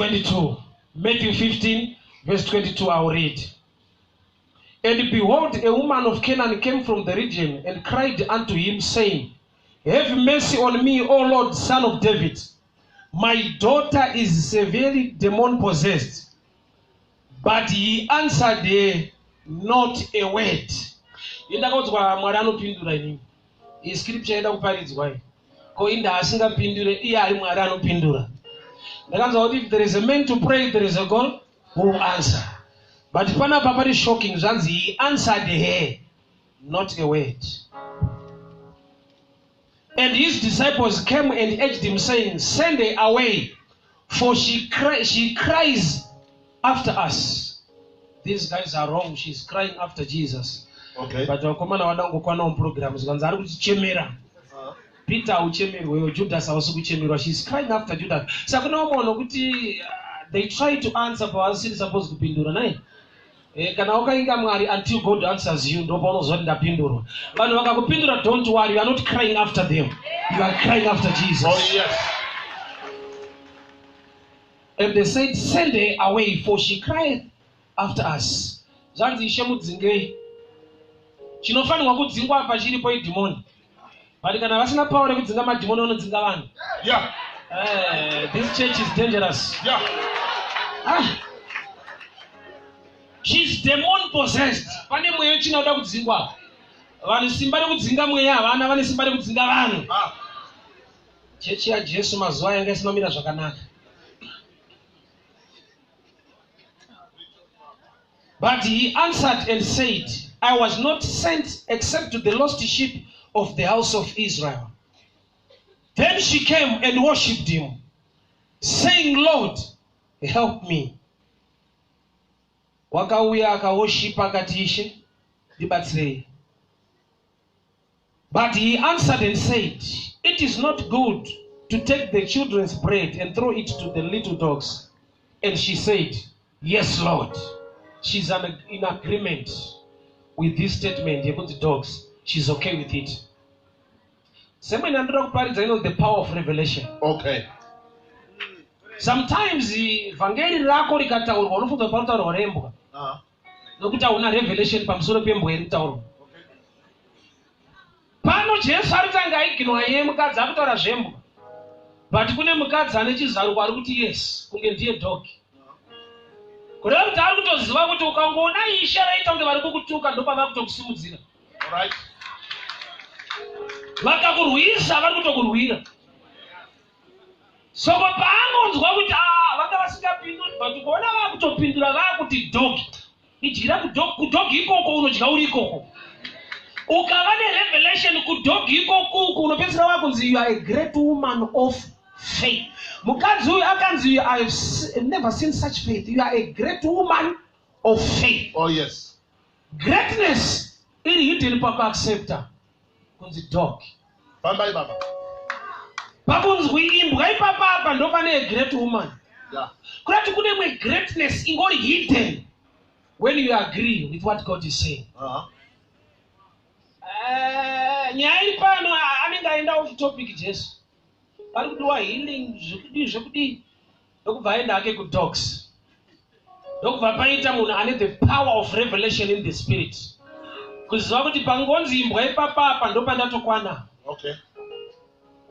22. Matthew 15 verse 22, I'll read. And behold, a woman of Canaan came from the region and cried unto him, saying, Have mercy on me, O Lord, Son of David. My daughter is severely demon possessed. But he answered her not a word. Indakaudzwa Mwari anopindura inini. Iyi scripture ida kuparidzwa iyi. Ko inda asingapindure iye ari Mwari anopindura. Ndakanzwa kuti if there is a man to pray there is a God who will answer. But panapa pari shocking, zvanzi he answered her not a word. And his disciples came and urged him, saying, Send her away, for she cries after us. These guys are wrong. She's crying after Jesus. But vakomana vada kungokwanawo muprogram, zvikanzi ari kutichemera. Peter hauchemerweyo, Judas hausi kuchemerwa. She's crying after Judas. Saka kuna vamwe vanhu kuti they try to answer pavasiri supposed kupindura nai. Kana wakainga Mwari until God answers you, ndopaunoziva kuti ndapindurwa. Vanhu vakakupindura, don't worry, you are not crying after them, you are crying after Jesus. Oh, yes. And they said, Send her away, for she cried after us. Zvanzi, Ishe, mudzingei. Chinofanirwa kudzingwa apa chiripo idhimoni, but kana vasina power rekudzinga madhimoni, vanodzinga vanhu. This church is dangerous. Ah. She's demon possessed. Pane mweya china uda kudzingwa. Vanhu simba rekudzinga mweya havana, vane simba rekudzinga vanhu. Chechi yaJesu mazuva yanga isina kumira zvakanaka. But he answered and said, I was not sent except to the lost sheep of the house of Israel. Then she came and worshipped him, saying, Lord, help me. Wakauya akaworshipa akati, Ishe, ndibatsirei. But he answered and said, It is not good to take the children's bread and throw it to the little dogs. And she said, Yes, Lord. She's in agreement with this statement yekunzi dogs. She's okay with it. Semweni andoda kuparidza ino the power of revelation. Sometimes vhangeri rako rikataurwa, unofunga kuti panotaurwa rembwa, nokuti hauna revelation pamusoro pembwa iri kutaurwa. Pano Jesu ari kutanga aiginwa iye mukadzi akutaura zvembwa, but kune mukadzi ane chizaruko ari kuti yes, kunge ndiye dog, kureva kuti ari kutoziva kuti ukangoona Ishe raita kunge vari kukutuka, ndopava kutokusimudzira. Vakakurwisa, vari kutokurwira. Soko paangonzwa kuti, "Ah, vanga vasingapinduri," but kuona vakutopindura, vakuti dog, idyira kudog ikoko, unodya uri ikoko. Ukava nerevelation kudog ikokuku, unopedzisira wakunzi you are a great woman of faith. Mukadzi uyu akanzi, "I have never seen such faith. You are a great woman of faith." Oh, yes. Greatness iri hidden pakuaccepta kunzi dog. Fambai baba. Pakunzwi imbwa ipapapa, ndo pane a great woman. Kurati kune imwe greatness ingori hidden when you agree with what God is saying. Nyaya iri pano, anenge aenda off topic. Jesu pari kudiwa healing, zvekudii zvekudii, ndokubva aenda hake kudogs, ndokubva paita munhu ane the power of revelation in the spirit, kuziva kuti pangonzi imbwa ipapapa, ndopandatokwana.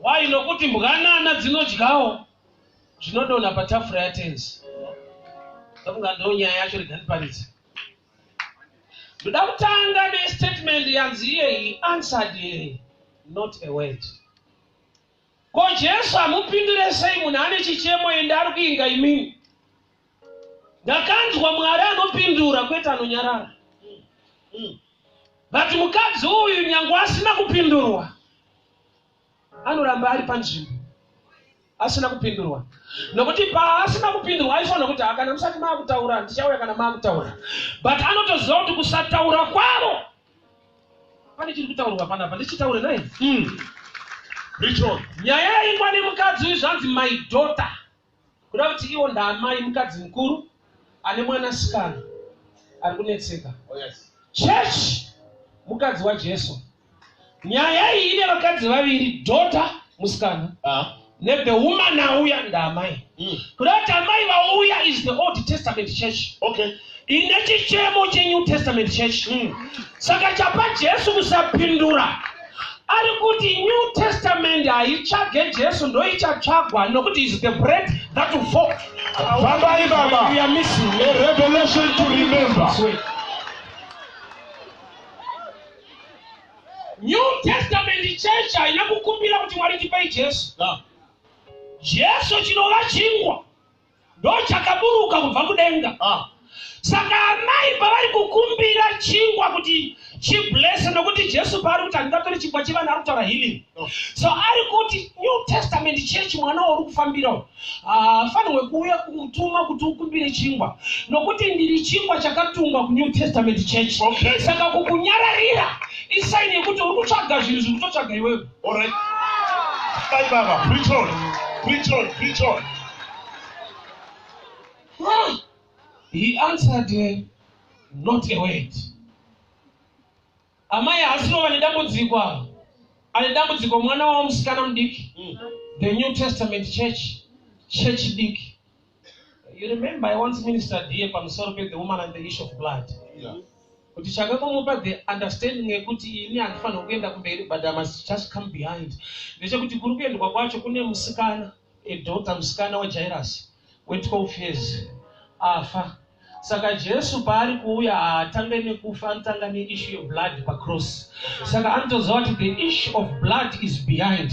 Why? Nokuti mbwanana dzinodyawo zvinodonha patafura yatenzi. Ndofunga ndo nyaya yacho. Reganiparidze. Ndoda kutanga nestatement yanzi iye, he answered her not a word. Ko Jesu hamupindure sei munhu ane chichemo, ende ari kuinga imini? Ndakanzwa Mwari anopindura, kwete anonyarara. But mukadzi uyu, nyange asina kupindurwa, anoramba ari panzvimbo asina kupindurwa, nokuti paasina kupindurwa aifanira kuti, "Ah, kana musati maakutaura, ndichauya kana maakutaura." But anotoziva kuti kusataura kwavo pane chiri kutaurwa panapa. Ndichitaure naye. Preach on. Nyaya yaingwa nemukadzi uyu, zvanzi, "My daughter," kuda kuti iwo ndaamai, mukadzi mukuru ane mwanasikana ari kunetseka. Oh, yes. Church, mukadzi waJesu. Nyaya iyi ine vakadzi vaviri, daughter musikana, Nethe woman auya ndaamai. Kuda kuti amai vauya is the Old Testament church. Okay. Ine chichemo cheNew Testament church. Saka chapa Jesu kusapindura ari kuti New Testament haitsvage Jesu, ndoichatsvagwa nokuti is the bread that will fall. Fambai baba. We are missing A revelation to remember. New Testament church haina kukumbira kuti Mwari tipai Jesu. Jesu chinova chingwa ndochakaburuka kubva kudenga. Saka amai pavari kukumbira chingwa kuti chibless, nokuti Jesu paari kuti handingatori chingwa chevana, ari kutaura healing. So ari kuti New Testament church, mwana wauri kufambira haafanirwe kuuya kutuma kuti ukumbire chingwa, nokuti ndiri chingwa chakatungwa kuNew Testament church. Saka kukunyararira isign yekuti uri kutsvaga zvinhu zviri kutotsvaga iwewe. All right. Fambai baba. Preach on. Preach on. Preach on. He answered her not a word. Amai haasiro vane dambudziko ava. Ane dambudziko mwana wavo musikana mudiki. The New Testament church, church diki. You remember I once ministered here pamusoro pe the woman and the issue of blood. Kuti chakakomupa the understanding yekuti ini handifanirwi kuenda kumberi, but I must just come behind. Ndechekuti kuri kuendwa kwacho kune musikana, a daughter musikana waJairus we12 years afa. Saka Jesu paari kuuya haatange nekufa, anotanga neissue yeblood pacross. Saka anotoziva kuti the issue of blood is behind.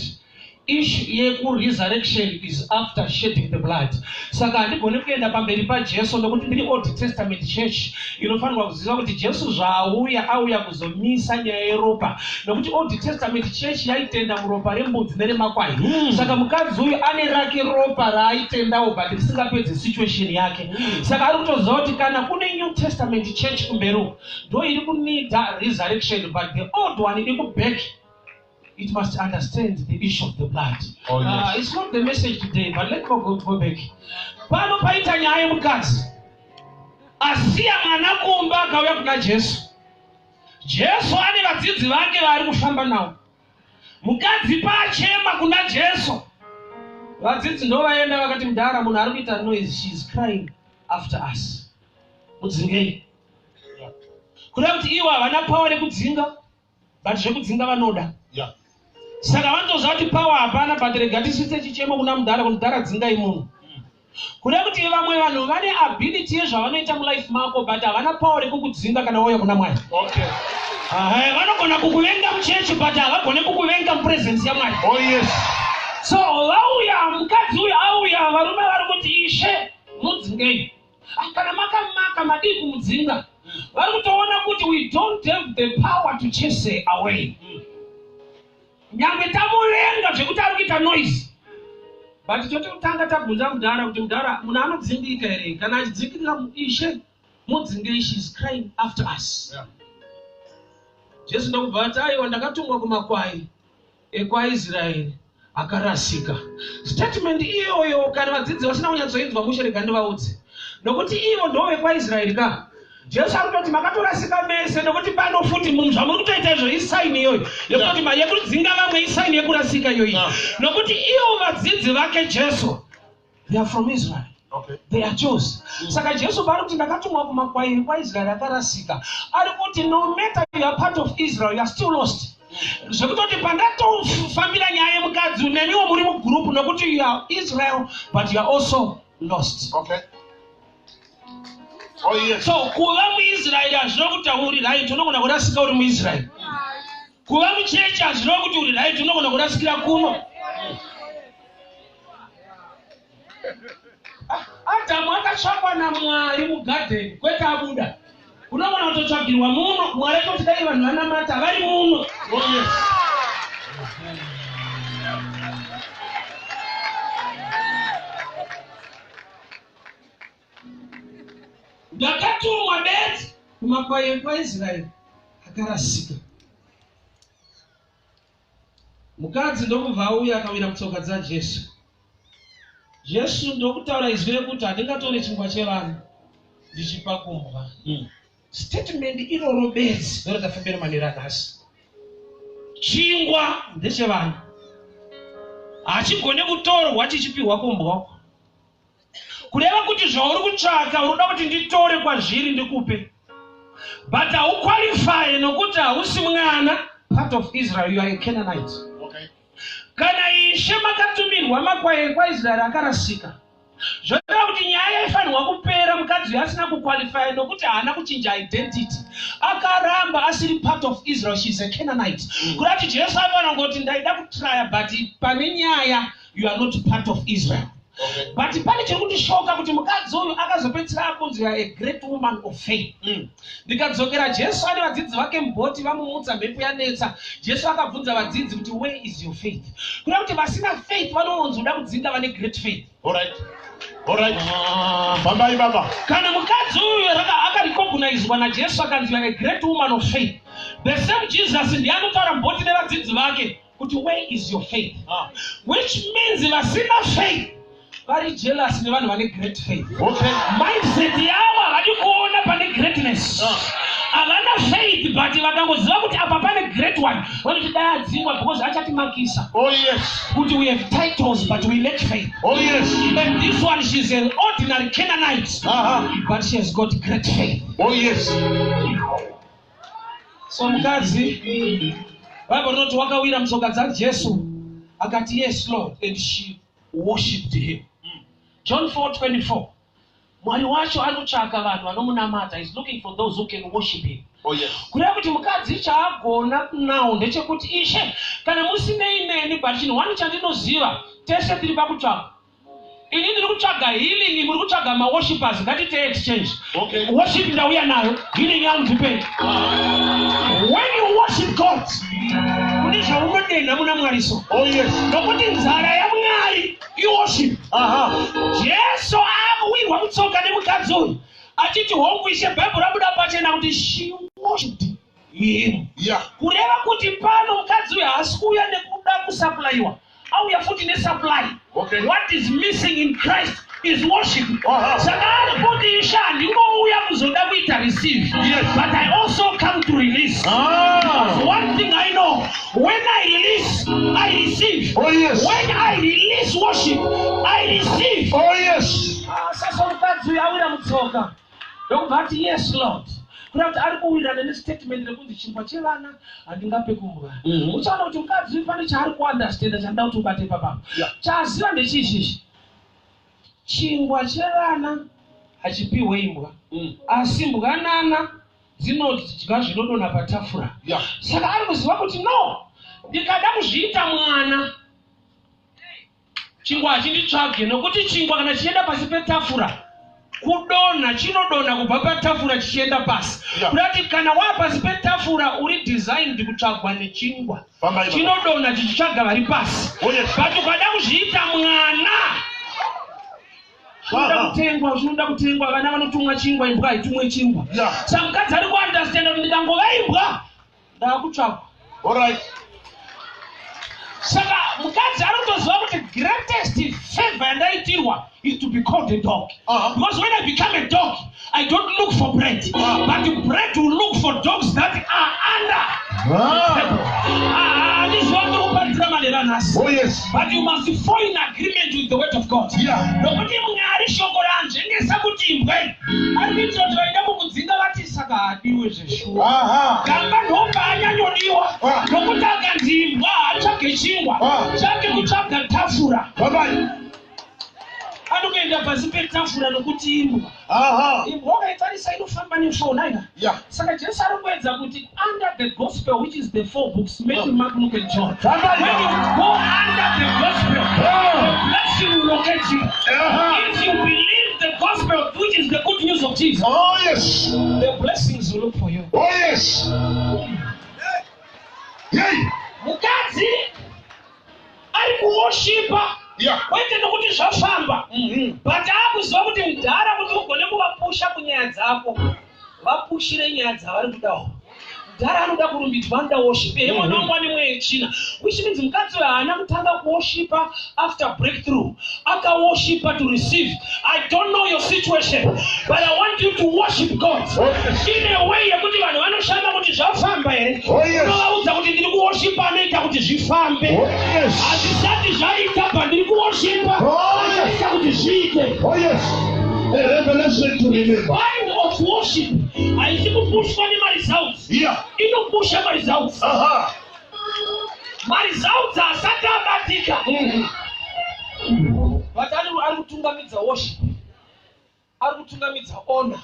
Issue yekuresurrection is after shedding the blood. Saka handigoni kuenda pamberi paJesu nokuti ndiri Old Testament church inofanirwa kuziva kuti Jesu zvaauya, auya kuzomisa nyaya yeropa, nokuti Old Testament church yaitenda muropa rembudzi neremakwai. Saka mukadzi uyu ane rake ropa raaitendawo, but risingapedzi situation yake. Saka ari kutoziva kuti kana kune New Testament church kumberi uku, ndo iri kuneeda resurrection, but the old one iri kuback, it must understand the issue of the blood. Oh, yes. It's not the message today, but let me go back. Pano paita nyaya yemukadzi asiya mwana kumba akauya kuna Jesu. Jesu ane vadzidzi vake vaari kufamba navo. Mukadzi paachema kuna Jesu, vadzidzi ndovaenda vakati, mudhara, munhu ari kuita noise, she is crying after us, mudzingei. Kuda kuti ivo havana power rekudzinga, but zvekudzinga vanoda. Saka vanotoziva kuti power hapana, but rega tisvitse chichemo kuna mudhara, kuti mudhara, dzingai munhu. Kuda kuti vamwe vanhu vane ability yezvavanoita mulife mako, but havana power rekukudzinga kana wauya kuna Mwari. Vanogona kukuvenga muchechi, but havagone kukuvenga mupresence yaMwari. Oh yes. So vauya, mukadzi uyu auya, varume vari kuti, ishe, mudzingei. Kana makamaka madii kumudzinga? Vari kutoona kuti we don't have the power to chase her away. Nyange tamuvenga zvekuti ari kuita noise, but tototanga tabvunza mudhara kuti, mudhara, munhu anodzingika here? Kana achidzingirira, ishe, mudzingei, she is crying after us. Jesu ndokubva ati, aiwa, ndakatumwa kumakwai ekwaIsraeri akarasika. Statement iyoyo, kana vadzidzi vasina kunyatsoinzwa mushe, rega ndivaudze, nokuti ivo ndo vekwaIsraeri ka. Jesu ari kutoti makatorasika mese, nokuti pano futi munhu zvamuri kutoita izvo isign iyoyo yekutoti yekudzinga vamwe, isign yekurasika iyoyi. Nokuti ivo vadzidzi vake Jesu, they are from Israel. They are chose. Saka Jesu paari kuti ndakatumwa kumakwai ekwaIsraeri akarasika, ari kuti no matter you are part of Israel, you are still lost. Zvekutoti pandatofambira nyaya yemukadzi, nemiwo muri mugroup, nokuti you are Israel but you are also lost. Okay. Oh yes. So kuva muIsraeri hazvina kuti uri right, unogona kurasika uri muIsraeri. Kuva muchechi hazvina kuti uri right, unogona kurasikira kuno. Adhamu akatsvakwa naMwari mugadheni, kwete abuda. Unogona kutotsvagirwa muno. Mwari atoti dai vanhu vanamata vari muno. Oh yes. Ndakatumwa bedzi kumakwai ekwaIsraeri akarasika. Mukadzi ndokubva auya akawira mutsoka dzaJesu. Jesu ndokutaura izwi rekuti handingatore chingwa chevana ndichipa kumbwa. Statement iroro bedzi ndoratafambira manheru anhasi. Chingwa ndechevana. Hachigone kutorwa chichipiwa kumbwa. Kureva kuti zvauri kutsvaka uri kuda kuti nditore kwazviri ndikupe. But hauqualify nokuti hausi mwana part of Israel, you are a Canaanite. Okay. Kana Ishe makatumirwa makwai ekwaIsraeri akarasika, zvoreva kuti nyaya yaifanirwa kupera mukadzi uyu asina kuqualifya nokuti haana kuchinja identity. Akaramba asiri part of Israel, she is a Canaanite. Kureva kuti Jesu aifanira kungoti ndaida kutraya but pane nyaya, you are not part of Israel. Okay. But pane chiri kundishoka kuti mukadzi uyu akazopedzisira akunzi you are a great woman of faith. Ndikadzokera Jesu ane vadzidzi vake mubhoti vamumutsa mhepo yanetsa. Jesu akabvunza vadzidzi kuti where is your faith? Kureva kuti vasina faith vanowanzo kuda kudzinga vane great faith. All right. All right. Fambai baba. Kana mukadzi uyu akarecognizwa naJesu akanzi you are a great woman of faith. The same Jesus ndiye anotaura mubhoti nevadzidzi vake kuti where is your faith? Which means vasina faith vari jealous nevanhu vane great faith. Okay. Mindset yavo havadi kuona pane greatness. Havana faith but vakangoziva kuti apa pane great one vanoti dai adzingwa because achatimakisa. Oh yes. Kuti we have titles but we lack faith. Oh yes. And this one, she's an ordinary Canaanite, but she has got great faith. Oh yes. So mukadzi, Bible rinoti wakawira mutsoka dzaJesu akati yes Lord, and she worshipped him. John 4:24. Mwari wacho anotsvaka vanhu vanomunamata. He's looking for those who can worship him. Oh yes. Kureva kuti mukadzi chaagona now ndechekuti Ishe, kana musinei neni, but chinhu one chandinoziva, tese tiri pakutsvaga. Ini ndiri kutsvaga healing, muri kutsvaga maworshippers, ngatite exchange. Okay. Worship ndauya nayo, healing yangu ndipei. When you worship God, kune zvaunodenha muna Mwari so. Oh yes. Nokuti nzara yaMwari iworship. Jesu akuwirwa mutsoka nemukadzi uyu achiti hongu Ishe, Bhaibheri rabuda pachena kuti she worshipped him. Kureva kuti pano mukadzi uyu haasi kuuya nekuda kusupplywa, auya futi nesupply. Okay. What is missing in Christ is worship. Saka ari kuti Ishe, handingouya kuzoda kuita receive, but I also come to release. One thing I know, when I release, I receive. Oh yes. When I release worship, I receive. Oh yes. Sasa mukadzi uyu awira mutsoka ndokubva ati yes Lord. Kureva kuti ari kuwirirana nestatement rekunzi chingwa chevana handingape kumbwa. Uchaona kuti mukadzi uyu pane chaari kuunderstanda chandida kuti ubate papapo. Chaaziva ndechishishi, chingwa chevana hachipiwe imbwa, asi mbwanana dzinodya zvinodonha patafura. Saka ari kuziva kuti no, ndikada kuzviita mwana, chingwa hachinditsvage, nokuti chingwa kana chichienda pasi petafura, kudonha chinodonha kubva patafura chichienda pasi. Kuda kuti kana waa pasi petafura uri designed kutsvagwa nechingwa. Fambai baba. Chinodonha chichitsvaga vari pasi. Oh yes. But ukada kuzviita mwana, zvinoda kutengwa, zvinoda kutengwa. Vana vanotumwa chingwa, imbwa haitumwe chingwa. Saka mukadzi ari kuunderstanda kuti ndikangova imbwa ndaakutsvagwa. All right. Saka mukadzi ari kutoziva kuti greatest favor yandaitirwa is to be called a dog. Because when I become a dog, I don't look for bread, but bread will look for dogs that are under the table. Handiziva kuti kuparidzira manheru anhasi. Oh yes. But you must fall in agreement with the word of God. Nokuti Mwari shoko raanzvengesa kuti imbwa iyi ari kuitira kuti vaida kukudzinga vati saka haadiwe zveshuwa. Gamba ndopaanyanyodiwa. Nokuti akanzi imbwa haatsvage chingwa, chake kutsvaga tafura. Bye-bye. Anokuenda pasi petafura nokuti imbwa. Imbwa ukaitarisa inofamba nefona ina. Saka Jesu ari kuedza kuti under the gospel, which is the four books, Matthew, Mark, Luke and John. Fambai. When you go under the gospel, the blessing will locate you. If you believe the gospel, which is the good news of Jesus, Oh yes. the blessings will look for you. Oh yes. Yay. Mukadzi ari kuwoshipa kwete nokuti zvafamba, but akuziva kuti mudhara, kuti ugone kuvapusha kunyaya dzako, vapushire nyaya dzavari kudawo. Mudhara anoda kurumbidzwa, anoda worship. Ehe, mwana wangu ane mweya yetsvina, which means mukadzi uyu haana kutanga kuwoshipa after breakthrough, akawoshipa to receive. I don't know your situation, but I want you to worship God Oh, yes. in a way yekuti vanhu vanoshanda kuti zvafamba here. Oh, yes. Unovaudza kuti ndiri kuworshipa anoita kuti zvifambe. Oh, yes. Hazvisati zvaita, pa ndiri kuworshipa Oh, yes. anoita kuti zviite. Oh, yes. A revelation to remember. Kind of worship haisi kupushwa nemaresults. Inopusha maresults. Maresults asati abatika, but ari kutungamidza worship, ari kutungamidza honor.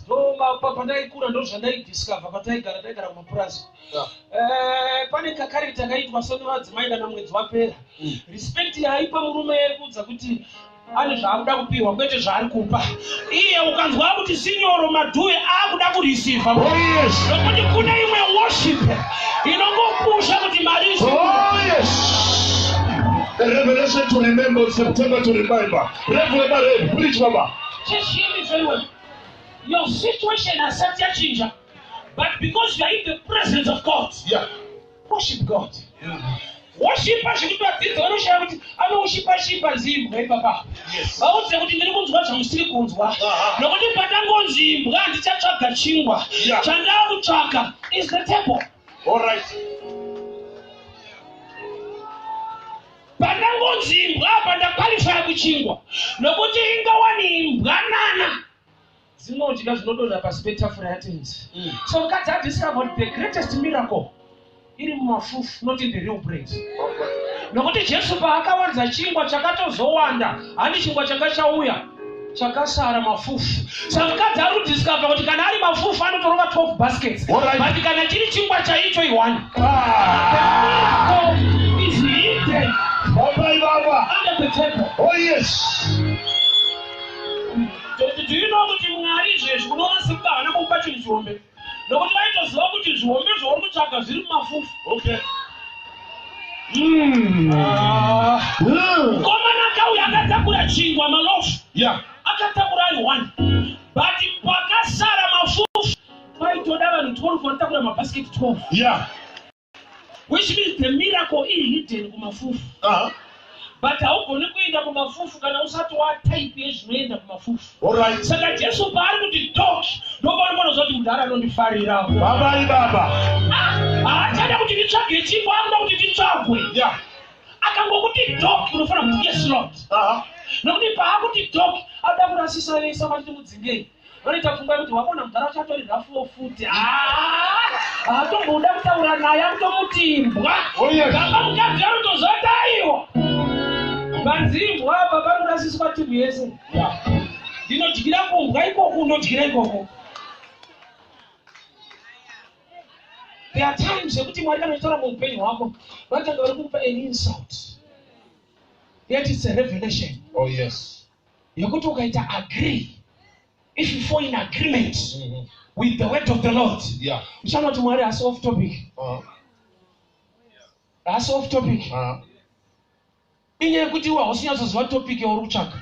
Ndo pandaikura, ndo zvandaidiscover pataigara, taigara kumapurazi. Pane kacharacter kaitwa senevadzimai kana mwedzi wapera. Respect yaaipa murume yekuudza kuti ane zvaakuda kupiwa, kwete zvaari kupa iye. Ukanzwa kuti sinyoro madhuve, aakuda kureceiva. Oh, yes. Nokuti kune imwe worship inongopusha kuti mari izvi. Oh, yes. A revelation to remember, September to remember. Reverend Rev, preach, Baba. Just hear me very well. Your situation hasati yachinja, but because you are in the presence of God, worship God. Worshipa zvekuti vadzidzi vanoshaya kuti anoushipa chipa zimbwa ipapa. Vaudze kuti ndiri kunzwa zvamusiri kunzwa. Nokuti patangonzi imbwa, handichatsvaga chingwa. Chandaa kutsvaka is the table. All right. Pandangonzi imbwa apa, ndaqualifya kuchingwa, nokuti ingawani imbwa nana dzinodya zvinodonha pasi petafura yaTenzi. So mukadzi adiscovered the greatest miracle iri mumafufu, not in the real bread. Nokuti Jesu paakawanza chingwa, chakatozowanda hani chingwa changa chauya, chakasara mafufu. Saka mukadzi ari kudiscover kuti kana ari mafufu anotorova 12 baskets, but kana chiri chingwa chaicho, i1. Ah. Miracle is hidden Baba, Baba. under the table. Oh, yes. Do you know kuti Mwari izvezvi unoona sekuti havana kumupa chinhu chihombe, nokuti vaitoziva kuti zvihombe zvauri kutsvaga zviri mumafufu? Ah. Mukomana akauya akatakura chingwa, malofu, akatakura ari one, but pakasara mafufu paitoda vanhu 12 vanotakura mabhasiketi 12, which means the miracle iri hidden kumafufu. But haugoni kuenda kumafufu kana usati watype yezvinoenda kumafufu. All right. Saka Jesu paari kuti dog, ndopaunofanoziva kuti mudhara anondifarirawo. Baba, Baba. Ah, haachada kuti nditsvage chingwa, akuda kuti nditsvagwe. Akangokuti dog, unofanira kuti, "Yes, Lord." Nokuti paakuti dog, ada kurasisa vese vachiti mudzingei, vanoita pfungwa yekuti wabona mudhara achatori rafuwo futi. Haatomboda kutaura naye, akutomuti imbwa. Oh, yes. Gamba mukadzi anotoziva kuti aiwa, panzi imbwa apa pari kurasiswa timu yese. Ndinodyira kumbwa ikoko, unodyira ikoko. There are times yekuti Mwari kana achitaura muupenyu hwako, vanotanga vari kukupa an insult, yet it's a revelation Oh, yes. yekuti ukaita agree, if you fall in agreement with the word of the Lord, uchaona kuti Mwari haasi off topic. Haasi off topic. Inyaya yekuti iwe hausi nyatsoziva topic yauri kutsvaga.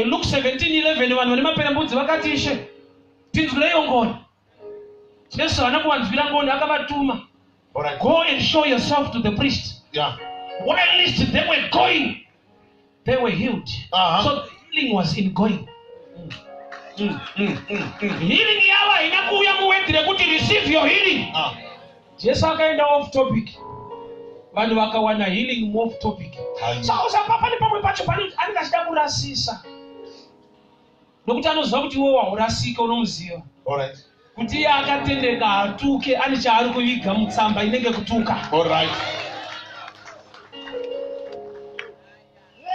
Luke 17:11, vanhu vane maperembudzi vakati, "Ishe, tinzwireiwo ngoni." Jesu haana kuvanzwira ngoni, akavatuma, All right. "Go and show yourself to the priest." Whilst they were going, they were healed. So the healing was in going. Healing yavo haina kuuya muword rekuti receive your healing. Jesu akaenda off topic, vanhu vakawana healing muoff topic. Amen. So usapa pane pamwe pacho pane anenge achida kurasisa, nokuti anoziva kuti iwe waurasika, unomuziva All right. kuti iye akatendeka, hatuke, ane chaari kuviga mutsamba inenge kutuka. All right.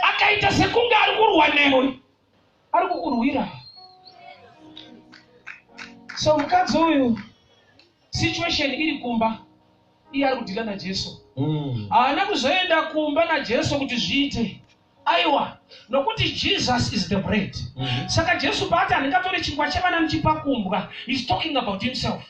Akaita sekunge ari kurwa newe, ari kukurwira. So mukadzi uyu, situation iri kumba, iye ari kudeala naJesu. Haana kuzoenda kumba naJesu kuti zviite, aiwa, nokuti Jesus is the bread. Saka Jesu paati, "Handingatore chingwa chevana ndichipa kumbwa," is talking about himself.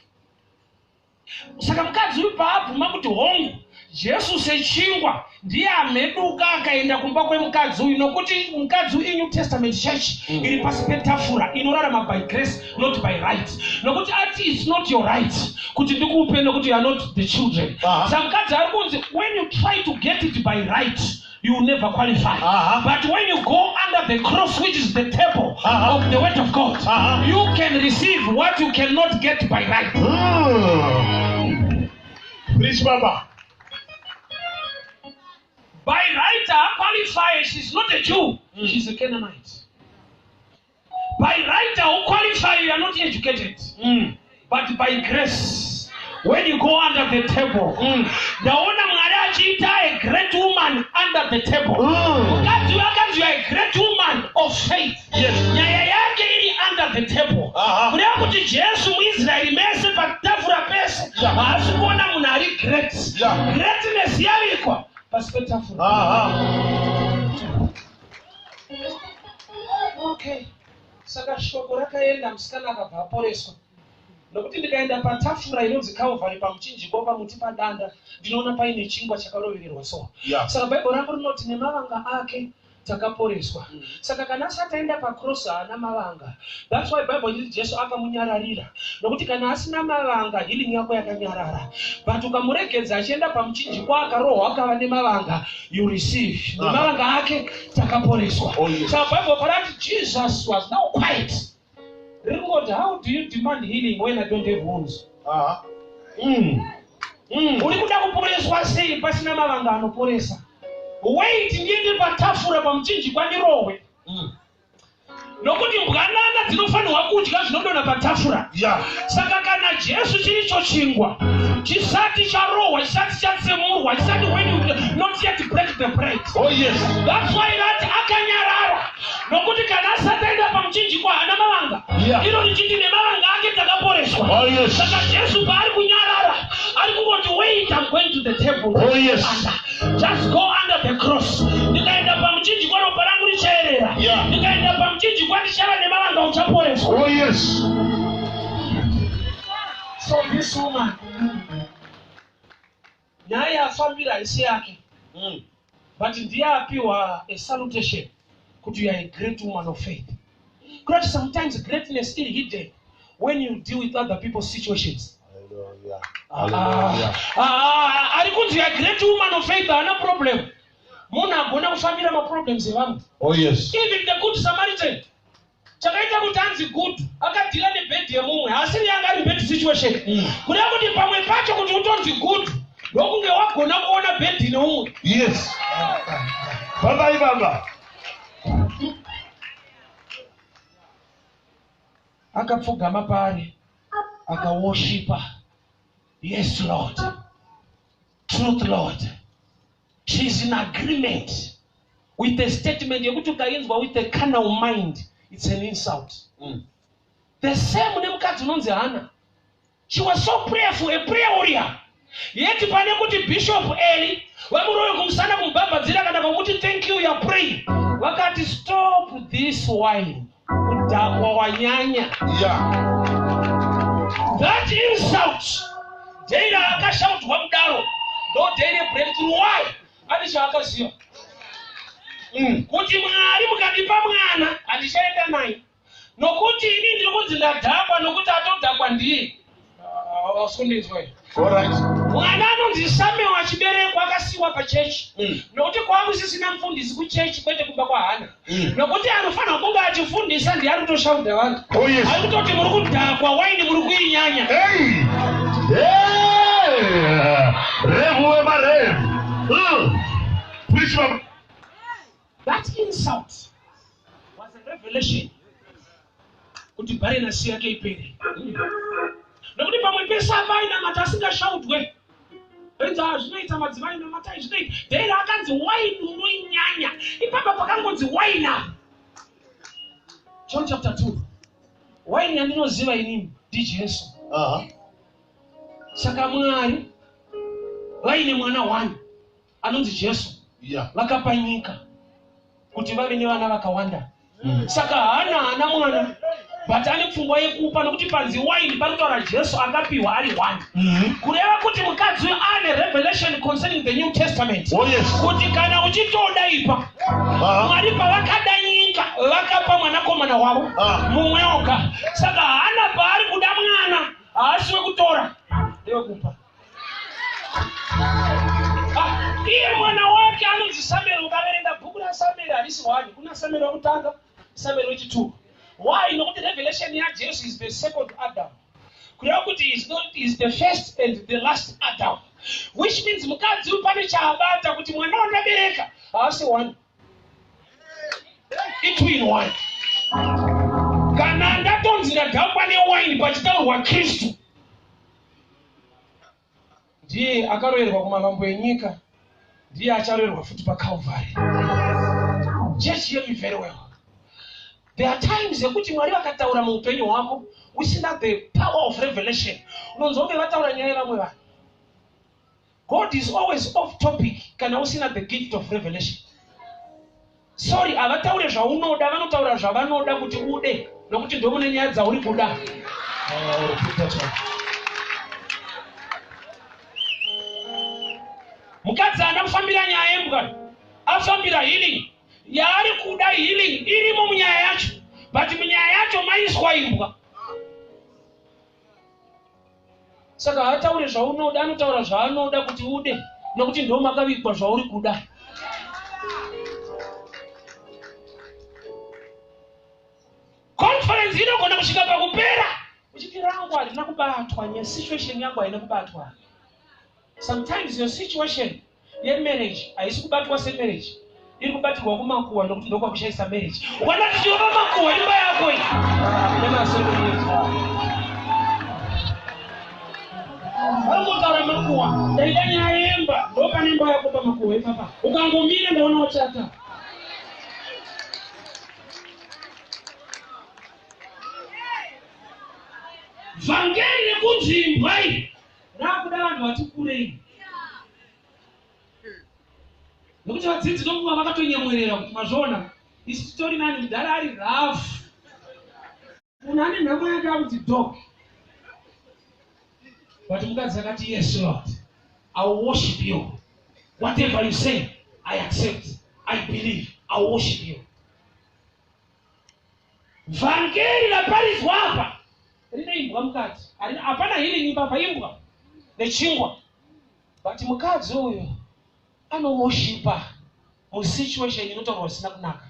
Saka mukadzi uyu paabvuma kuti hongu, Jesu sechingwa ndiye amheduka akaenda kumba kwemukadzi uyu, nokuti mukadzi uyu iNew Testament church iri pasi petafura, inorarama by grace, not by right, nokuti ati, "It's not your right kuti ndikupe, nokuti you are not the children." Saka mukadzi ari kunzi, when you try to get it by right, you will never qualify. But when you go under the cross, which is the table of the word of God, you can receive what you cannot get by right. Preach, Baba. By right, qualify. She's not a Jew. She's a Canaanite. By right, qualify. You are not educated. But by grace, when you go under the table, ndaona Mwari achiita a great woman under the table. Mukadzi uyu akanzi you are a great woman of faith. Nyaya yake iri under the table. Kureva kuti Jesu muIsraeri mese patafura pese haasi kuona munhu ari great. Greatness yavikwa pasi petafura. Okay, saka shoko rakaenda, musikana akabva aporeswa, nokuti ndikaenda patafura inonzi Calvary, pamuchinjikwa, pamuti, padanda, ndinoona paine chingwa chakarovererwa so. Saka Bhaibheri rangu rinoti nemavanga ake takaporeswa. Saka kana asati aenda pacross, haana mavanga. That's why Bible ichiti Jesu akamunyararira, nokuti kana asina mavanga, healing yako yakanyarara. But ukamuregedza achienda pamuchinjikwa, akarohwa, akava nemavanga, you receive. Nemavanga ake takaporeswa. Oh, yes. Saka Bible parati Jesus was now quiet, riri kungoti, "How do you demand healing when I don't have wounds?" Uri kuda kuporeswa sei pasina mavanga anoporesa? Wait, ndiende patafura pamuchinjikwa, ndirohwe, nokuti mbwanana dzinofanirwa kudya zvinodonha patafura. Saka kana Jesu chiricho chingwa chisati charohwa, chisati chatsemurwa, chisati, when you not yet break the bread. Oh yes. That's why rati akanyarara, nokuti kana asati aenda pamuchinjikwa, haana mavanga. Iro richiti nemavanga ake takaporeswa. Oh yes. Saka Jesu paari kunyarara, ari kungoti, "Wait, I'm going to the table." Oh, yes. Under. Just go under the cross. Ndikaenda pamuchinjikwa, ropa rangu richaerera. Ndikaenda pamuchinjikwa, ndichava nemavanga, uchaporeswa. Oh yes. So this woman, nyaya yafambira haisi yake, but ndiye apiwa a salutation kuti you are a great woman of faith. Kurati sometimes greatness is hidden when you deal with other people's situations. Hallelujah. Ah, Hallelujah. ah, ari kunzi a great woman of faith haana problem, munhu agona kufambira maproblems evamwe. Oh yes. Even the Good Samaritan, chakaita kuti anzi good, akadeala neburden yemumwe, asiri yanga ari bad situation. Kureva kuti pamwe pacho kuti utonzi good, ndokunge wagona kuona burden neumwe. Yes. Baba baba. Akapfugama paari, akaworshipa. "Yes, Lord. Truth, Lord." She's in agreement with the statement yekuti ukainzwa with a carnal mind, it's an insult. The same nemukadzi unonzi Hana. She was so prayerful, a prayer warrior, yet pane kuti Bishop Eli vamurove kumusana, kumubhabhadzira, kana kumuti, "Thank you, you are praying," vakati, "Stop this wine, kudhakwa wanyanya." That insult, day raakashautwa kudaro, ndo day rebreakthrough. Why? Ane chaakaziva kuti Mwari mukandipa mwana, handichaenda naye, nokuti ini ndiri kunzi ndadhakwa, nokuti atodhakwa ndiye. Asundinzwa. All right. Mwana anonzi Samuel achiberekwa, akasiyiwa pachechi, nokuti kwakusisina mufundisi kuchechi, kwete kumba kwaHana, nokuti anofanira kunge achifundisa ndiye ari kutoshaudha vanhu. Oh yes. Ari kutoti, "Muri kudhakwa, waini muri kuinyanya." Hey. Hey. Rev wema rev. Preach, Baba. That insult was a revelation kuti barrenness yake ipere, nokuti pamwe pese apa ainamata asingashaudwe. Enza zvinoita madzimai, namatai, zvinoita. Dheira akanzi waini unoinyanya, ipapa pakangonzi waini apa, John chapter 2, waini yandinoziva inini ndiJesu. Saka Mwari vaine mwana one anonzi Jesu. Vakapa nyika kuti vave nevana vakawanda. Saka haana mwana, but ane pfungwa yekupa, nokuti panzi waini pari kutaura Jesu akapiwa ari one. Kureva kuti mukadzi uyu ane revelation concerning the New Testament, Oh yes. kuti kana uchitoda, ipa. Mwari pavakada nyika, vakapa mwanakomana wavo mumwe oga. Saka haana paari kuda mwana, haasi wekutora, ndewekupa. Ah, iye mwana wake. anonzi Samuel, ukaverenga bhuku raSamuel harisi one. Kuna Samuel wekutanga, Samuel wechitwo. Why? Nokuti revelation yaJesu is the second Adam. Kureva kuti is not is the first and the last Adam. Which means mukadzi uyu pane chaabata kuti mwana wandabereka haasi one. I2 in 1. Kana ndatonzi ndadhakwa newaini pachitaurwa Kristu. Ndiye akaroverwa kumavambo enyika, ndiye acharoverwa futi paCalvary. Church, hear me very well. There are times yekuti Mwari vakataura muupenyu hwako usina the power of revelation, unonzwa kunge vataura nyaya yevamwe vanhu. God is always off topic kana usina the gift of revelation. Sorry, havataure zvaunoda, vanotaura zvavanoda kuti ude, nokuti ndomune nyaya dzauri kuda. Oh, repeat that one. Mukadzi haana kufambira nyaya yembwa, afambira healing. Yaari kuda healing irimo munyaya yacho, but munyaya yacho maiswa imbwa. Saka haataure zvaunoda, anotaura zvaanoda kuti ude, nokuti ndo makavigwa zvauri kuda. Conference inogona kusvika pakupera uchiti rangu harina kubatwa, nesituation yangu haina kubatwa. Sometimes your situation yemarriage haisi kubatwa semarriage, iri kubatirwa kumakuhwa, nokuti ndokwakushaisa marriage. Ukada tichirova makuhwa imba yako iyi vari kutaura makuhwa. Ndaida nyaya yemba, ndopane imba yako pamakuhwa ipapa. Ukangomira ndaona wachata. Vhangeri rekunzi imbwa iri rakuda vanhu vati kurei, nokuti vadzidzi nokuva vakatonyemwerera kuti mazviona, isu titori nani, mudhara ari rafu, munhu ane nhamo yake akuti dog. But mukadzi akati, "Yes Lord, I will worship you. Whatever you say, I accept, I believe, I will worship you." Vhangeri raparidzwa apa rine imbwa mukati. Hapana healing ipapa, imbwa nechingwa. But mukadzi uyu anowoshipa musituation inotaurwa zvisina kunaka.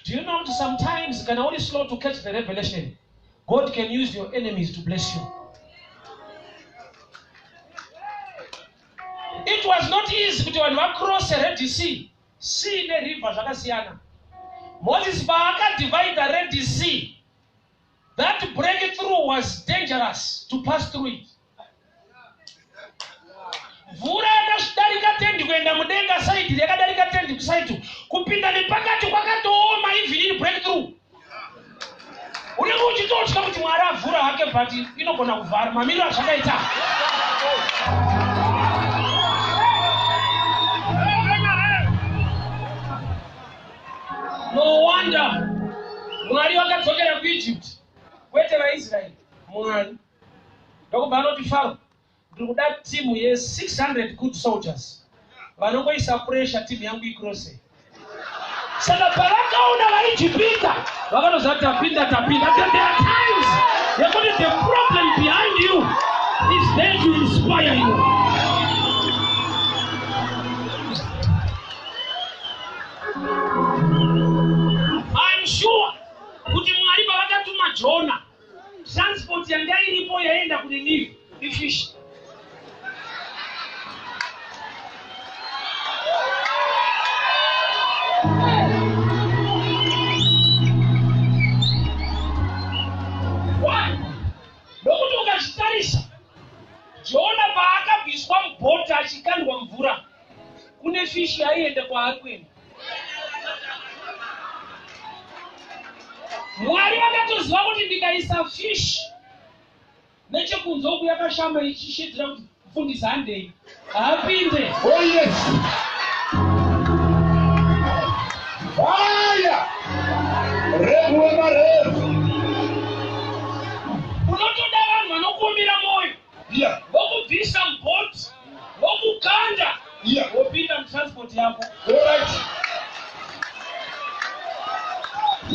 Do you know kuti sometimes kana uri slow to catch the revelation, God can use your enemies to bless you? It was not easy kuti vanhu vacrosse Red Sea. Sea neriver zvakasiyana. Moses paakadivide Red Sea, that breakthrough was dangerous to pass through it. Mvura yakadarika tendi kuenda mudenga, side yakadarika tendi kuside, kupinda nepakati kwakatooma. Even in breakthrough unenge uchitotya kuti Mwari avhura hake, but inogona kuvhara mamiriro azvakaita. No wonder Mwari vakadzokera kuEgypt, kwete vaIsraeri, Mwari ndokubva anoti, "Faro, ndiri kuda timu ye600 good soldiers vanongoisa pressure, timu yangu icrosse." Saka pavakaona vaIjipita vakanoziva, "Tapinda, tapinda." There are times yekuti the problem behind you is there to inspire you. I'm sure kuti Mwari pavakatuma Jona, transport yanga iripo yaenda kuNinive ifish. Why? Nokuti ukazvitarisa, Jona paakabviswa mubhoti achikandwa mvura, kune fish yaienda kwaari kuenda. Mwari vakatoziva kuti ndikaisa fish nechekunze uku yakashama ichishedzera kuti mufundisi handei, haapinde. Oh yes. Fire. Revu wemarevu. Unotoda vanhu vanokuomera mwoyo, vokubvisa mubhoti, vokukanda, wopinda mutransport yako. All right.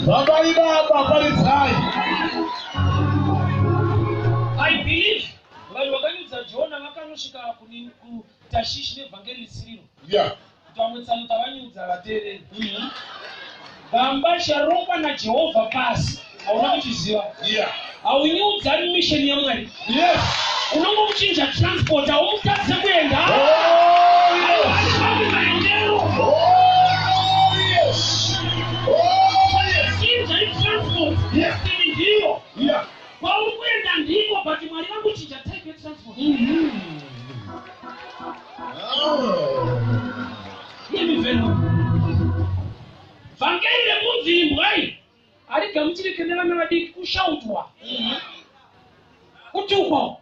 Baba ibaba paridzai. I believe vanhu vakanyudza Jona vakanosvika. kuTashishi nevhangeri risiriro. Kuti vamwe tsano tavanyudza vateereri. Gamba charongwa naJehovha pasi hauna kuchiziva. Haunyudza mission yaMwari. Unongomuchinja transport, haumutadze kuenda. Oh, yes. Maendero. Oh, yes. Oh, yes. Chinja itransport. Destiny ndiyo. Kwauri kuenda ndiko, but Mwari vakuchinja type yetransport. Oh. Yemivheno. Vhangeri rekunzi imbwa iyi harigamuchirike nevana vadiki, kushautwa, kutukwa.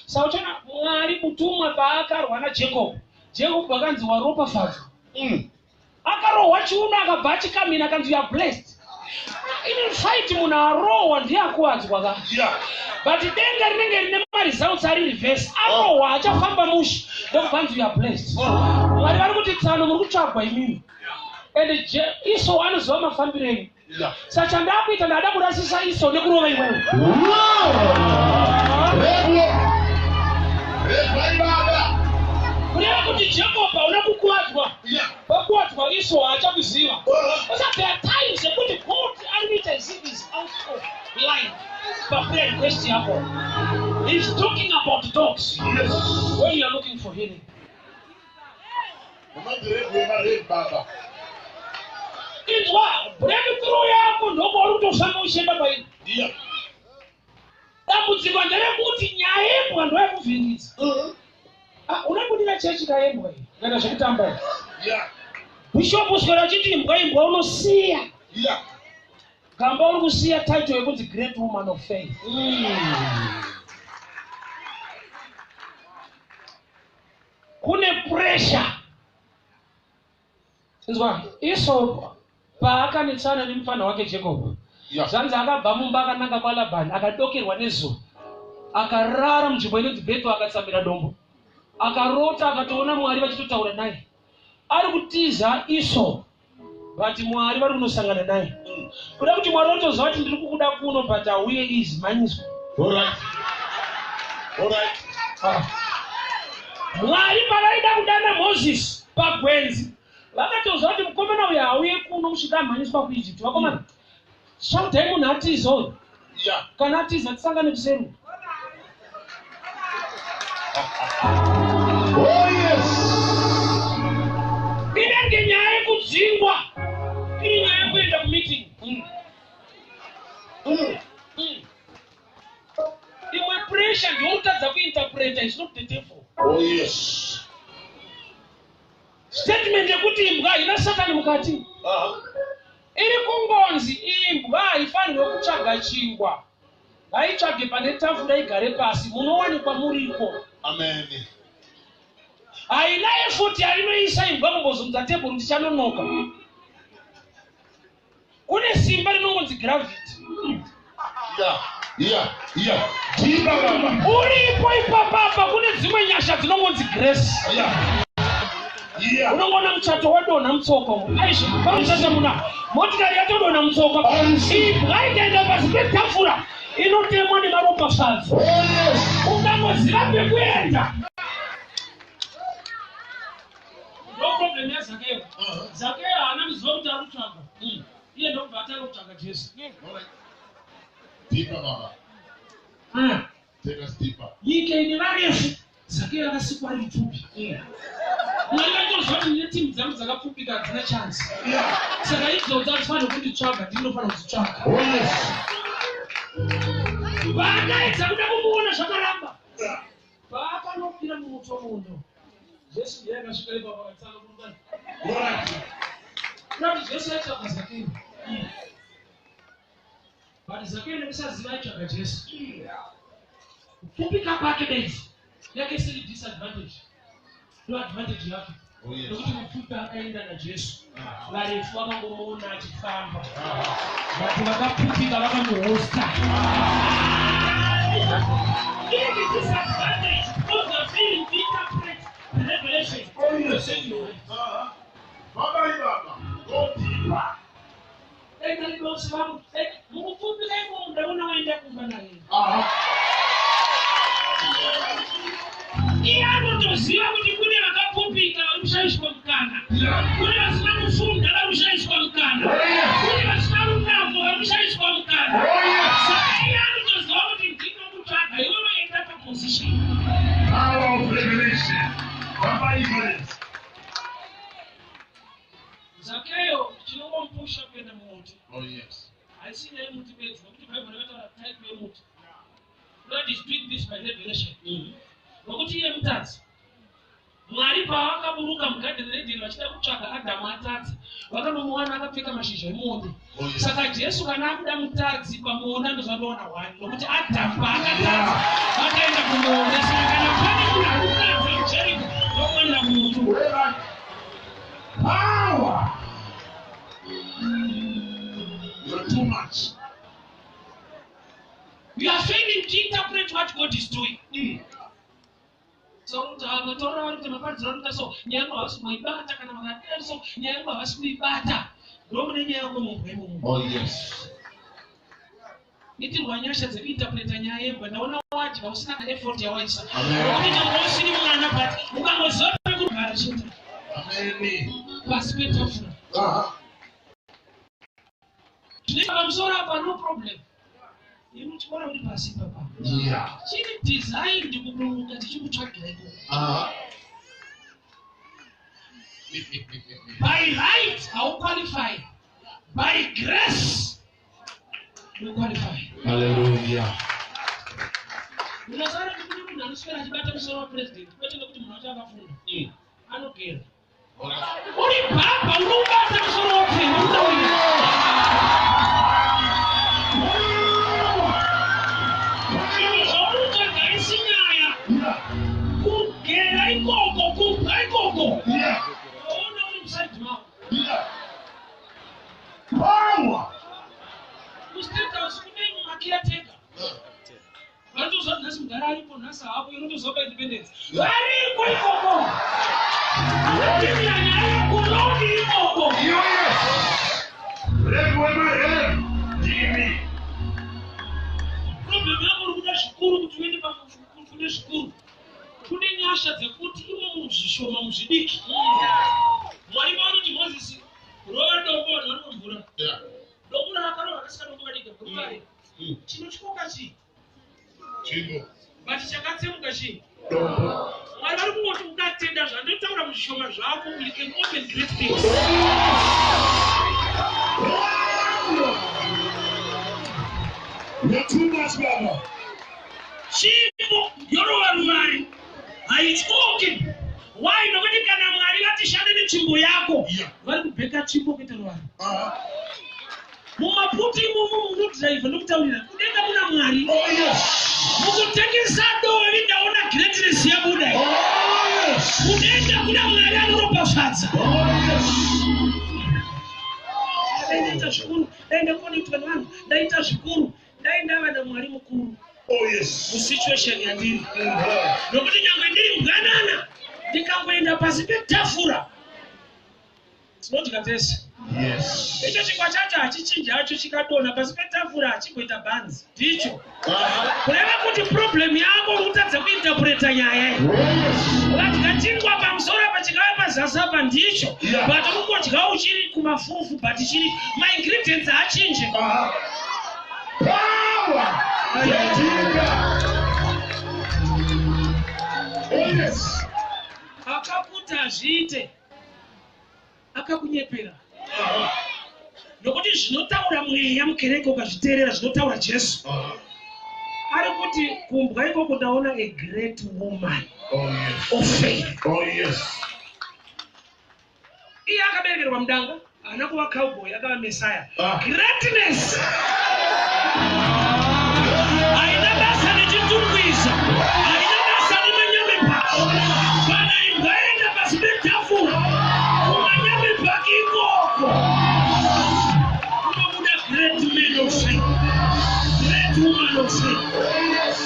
Saka uchaona Mwari mutumwa paakarwa naJacob, Jacob akanzi waropafadzwa. Akarohwa chiuno akabva achikamina, akanzi you are blessed. In fight munhu arohwa ndiye akuwadzwa ka. But denga rinenge rine maresults ari reverse. Arohwa achafamba mushe, ndokubva anzi you are blessed. Mwari vari kuti tsano muri kutsvagwa imimi, and Esau anoziva mafambiro enyu. Saka chandakuita, ndada kurasisa Esau nekurova iwewe. Wow. Revo. Revai baba. Kureva kuti Jacob hauna kukuwadzwa. Pakuwadzwa Esau haachakuziva. Saka there are times yekuti God ari kuita as if is out of line paprayer request yako. He's talking about dogs when you are looking for healing. Unonzi revo yemarev baba. Inzwa, breakthrough yako ndokwauri kutofamba uchienda pairi. Dambudziko nderekuti nyaya yembwa ndoyakuvhiringidza. Ah, unobudira chechi kayembwa iyi kana zvekutamba iyi. Bishop uswera achiti imbwa, imbwa, unosiya. Gamba uri kusiya title yekunzi great woman of faith. Kune pressure. Inzwa, Esau paakanetsana nemufana wake Jacob, zvanzi akabva mumba akananga kwaLabhani, akadokerwa nezuva, akarara munzvimbo inonzi Beto, akatsamira dombo, akarota, akatoona Mwari vachitotaura naye. Ari kutiza Esau, but Mwari vari kunosangana naye. Kuda kuti Mwari vatoziva kuti ndiri kukuda kuno, but auye izi manyiswa. All right. All right. Ah. Mwari pavaida kudana Mozisi pagwenzi, vakatoziva kuti mukomana uyu hauye kuno kusvika amhanyiswa kuEgypt. Vakomana, shaudhai munhu atiza uyu. Kana atiza tisangane kuseru. Oh yes. Inenge nyaya yekudzingwa iri nyaya yekuenda kumeeting. Imwe pressure ndoutadza kuinterpreta is not the devil. Oh yes. Statement yekuti imbwa haina Satani mukati, iri kungonzi imbwa haifanirwe kutsvaga chingwa, ngaitsvage pane tafura igare pasi, munowanikwa muriko. Amen. Haina effort yainoisa imbwa kumbozunza tebhuru, tichanonoka. Kune simba rinongonzi gravity. Yeah. Deeper, Baba. Uripo ipapapa kune dzimwe nyasha dzinongonzi grace. Unongoona muchato wadonha mutsoka umu, aizvi pamuchato muna motikari yatodonha mutsoka. Imbwa ikaenda pasi petafura inotemwa nemaropafadzo. Oh yes. Ukangoziva pekuenda, ndo problem yaZakeyo. Zakeyo haana kuziva kuti ari kutsvaga. Iye ndokubva atanga kutsvaga Jesu. All right. Deeper, Baba. Take us deeper. Nyika ine varefu, Zakeyo akasikwa ari mupfupi. Mwari vaitoziva kuti ndine timu dzangu dzakapfupika, hadzina chance. Saka idzodzo hadzifaniri kunditsvaga, ndinofanira kudzitsvaga. Oh yes. Paakaedza kuda kumuona zvakaramba. Paakanopira mumutomundo, Jesu ndiye akasvika ipapo akatsanga kurukana. All right. Kurati Jesu aitsvaga Zakeyo, but Zakeyo nekusaziva aitsvaga Jesu. Kupfupika kwake bedzi yake isiri disadvantage, ndo advantage yake. Oh yes. Nokuti mupfupi akaenda naJesu, varefu vakangomuona achifamba, but vakapfupika vakamuhosta. It is disadvantage because they are failing to interpret the revelation. Oh yes. Send you away. Baba, Baba. Go deeper. Enda libosi vangu mukupfupika imomo, ndaona waenda kumba naye. Iye anotoziva kuti kune vakapfupika vari kushaishwa mukana, kune vasina kufunda vari kushaishwa mukana, kune vasina runako vari kushaishwa mukana. Saka iye anotoziva kuti ndinokutsvaga iwe unoenda paposition. Power of revelation. Baba Evangelist. Zakeyo chinongomupusha kuenda mumuti Oh yes. Haisi nyaya yemuti bedzi, nokuti Bhaibheri rakataura type yemuti. God is doing this by revelation, nokuti iye mutadzi. Mwari paakaburuka mugadheni reEdheni vachida kutsvaga Adhamu atadza, vakanomuwana akapfeka mashizha emuonde. Oh, yes. Saka Jesu kana akuda mutadzi pamuonde andozoandowana hwani, nokuti Adhamu paakatadza vakaenda kumuonde. Saka kana pane munhu ari kutadza muJeriko, ndokuwanira kumuti. Where power. You're too much. You are failing to interpret what God is doing. So vataura vari kuti maparidziro anoita so, nyaya yangu havasi kuibata. Kana vakadai so, nyaya yangu havasi kuibata. Ndomune nyaya yako mumbwa imomo. Oh yes. Itirwa nyasha dzekuinterpreta nyaya yembwa. Ndaona wadya usina kana effort yawaisa, Amen. nokuti chero usiri mwana, but ukangoziva pekugara chete Amen. pasi petafura. Tinoita pamusoro apa, no problem. Imi chikora uri pasi papa chiri designed kuburuka tichikutsvagira ikoko. By right hauqualify, by grace you qualify. Hallelujah. Unosaona kuti kune munhu anoswera achibata musoro wapurezidendi, kwete nekuti munhu wacho akafunda, anogera. Uri bhabha, unoubata musoro wapurezidendi. Zvinhu zvauri isi nyaya kugera ikoko, kubva ikoko, ona uri musaidhi mako. Power. KuState House kune macaretaker vanotoziva kuti nhasi mugara aripo, nhasi hapo. Inotoziva paIndependence variko ikoko, vapindira nyaya yekulodi ikoko. Yes. Rev wema rev. Jimmy. Problem yako uri kuda zvikuru, kuti uende kune zvikuru. Kune nyasha dzekuti imo muzvishoma, muzvidiki. Mwari pavanoti, "Mozisi, rova dombo," vanhu vari mumvura. Dombo raakarova rakasika dombo kadiki rukare. Chinotyoka chii? Chimbo. But chakatsemuka chii? Dombo. Mwari vari kungoti ukatenda zvandotaura muzvishoma zvako, you can open great things. Power. You're too much, Baba. Chimbo yorova ruvare, haityoki. Why? Nokuti kana Mwari vatishande netsvimbo yako, vari kubheka tsvimbo kuita ruvare. Mumaputi imomo munodhiraivha, nokutaurira kudenga muna Mwari. Oh yes. Mukutengesa dovi, ndaona greatness yabuda. Oh yes. Kudenga kuna Mwari anoropafadza. Oh yes. Dai ndaita zvikuru, dai ndakonectwa nevanhu, ndaita zvikuru, dai ndava naMwari mukuru Oh yes. musituation yandiri, nokuti nyange ndiri mbwanana, ndikangoenda pasi petafura, tinodya tese. Icho chingwa chacho hachichinji hacho, chikadonha pasi petafura hachimboita bhanzi, ndicho. Kureva kuti problem yako uri kutadza kuinterpreta nyaya iyi. Vadya chingwa pamusoro apa, chikava pazasi apa, ndicho. But ungodya uchiri kumafufu, but chiri maingredients haachinje. Power. Yejinga. Oh yes. Akakuti hazviite akakunyepera, nokuti zvinotaura mweya mukereke ukazviteerera, zvinotaura Jesu ari kuti kumbwa ikoko ndaona a great woman Oh yes. of faith. Oh yes. Iye akaberekerwa mudanga, haana kuva cowboy, akava mesaya. Greatness haina basa nechitungwiza, haina basa nemanyame paki. Kana imbwa yaenda pasi petafura, kumanyame paki ikoko kunobuda great man of faith, great woman of faith. Oh yes.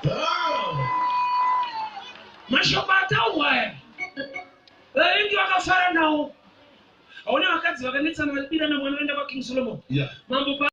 Oh. Mashoko ataurwa aya, vavengi vakafara nawo. Haone vakadzi vakanetsana vachibirana mwana, vaenda kwaKing Solomon. Mambo.